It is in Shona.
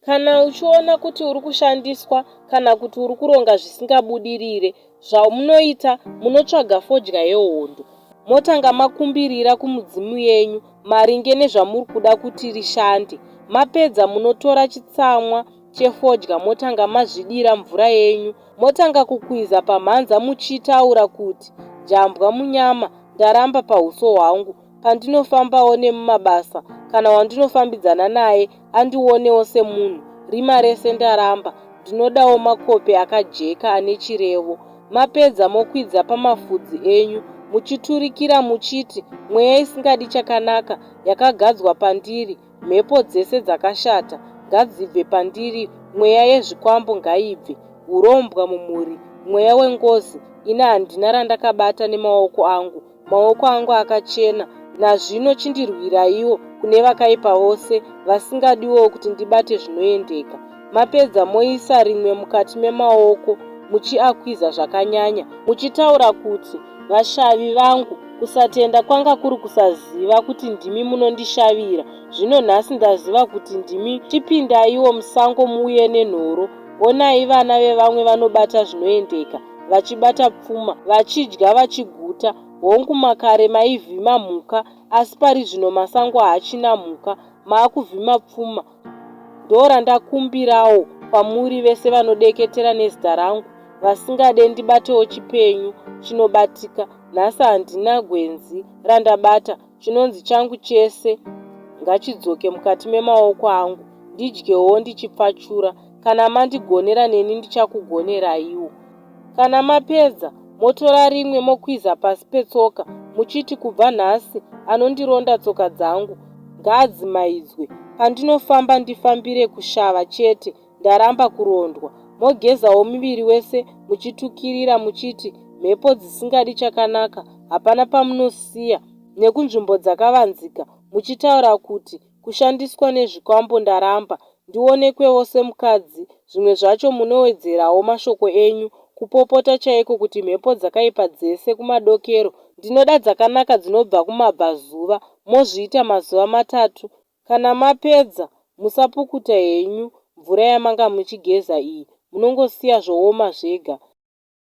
Kana uchiona kuti uri kushandiswa kana kuti uri kuronga zvisingabudirire, zvamunoita munotsvaga fodya yehondo. Motanga makumbirira kumudzimu yenyu maringe nezvamuri kuda kuti rishande. Mapedza munotora chitsamwa chefodya motanga mazvidira mvura yenyu motanga kukwiza pamhanza muchitaura kuti jambwa munyama ndaramba pahuso hwangu pandinofambawo nemumabasa kana wandinofambidzana naye andionewo semunhu rima rese ndaramba ndinodawo makope akajeka ane chirevo mapedza mokwidza pamafudzi enyu muchiturikira muchiti mweya isingadi chakanaka yakagadzwa pandiri mhepo dzese dzakashata ngadzibve pandiri mweya yezvikwambo ngaibve hurombwa mumhuri mweya wengozi ini handina randakabata nemaoko angu Maoko angu akachena, nazvino chindirwiraiwo kune vakaipa vose, vasingadiwo kuti ndibate zvinoendeka. Mapedza moisa rimwe mukati memaoko muchiakwiza zvakanyanya, muchitaura kuti, Vashavi vangu, kusatenda kwanga kuri kusaziva kuti ndimi munondishavira, zvino nhasi ndaziva kuti ndimi, chipindaiwo musango muuye nenhoro, onai vana vevamwe vanobata zvinoendeka. vachibata pfuma, vachidya vachiguta. Hongu makare maivhima mhuka asi parizvino masango haachina mhuka, maakuvhima pfuma. Ndorandakumbirawo kwamuri vese vanodeketera nezita rangu vasingade ndibatewo chipenyu chinobatika. Nhasi handina gwenzi randabata chinonzi changu chese ngachidzoke mukati memaoko angu ndidyewo ndichipfachura. Kana mandigonera neni ndichakugoneraiwo. Kana mapedza motora rimwe mokwiza pasi petsoka muchiti kubva nhasi anondironda tsoka dzangu ngaadzimaidzwe. Pandinofamba ndifambire kushava chete ndaramba kurondwa. Mogezawo muviri wese muchitukirira muchiti mhepo dzisingadi chakanaka hapana pamunosiya nekunzvimbo dzakavanzika muchitaura kuti kushandiswa nezvikwambo ndaramba ndionekwewo semukadzi zvimwe zvacho munowedzerawo mashoko enyu kupopota chaiko kuti mhepo dzakaipa dzese kumadokero ndinoda dzakanaka dzinobva kumabvazuva mozviita mazuva matatu Kana mapedza musapukuta henyu mvura yamanga muchigeza iyi munongosiya zvooma zvega.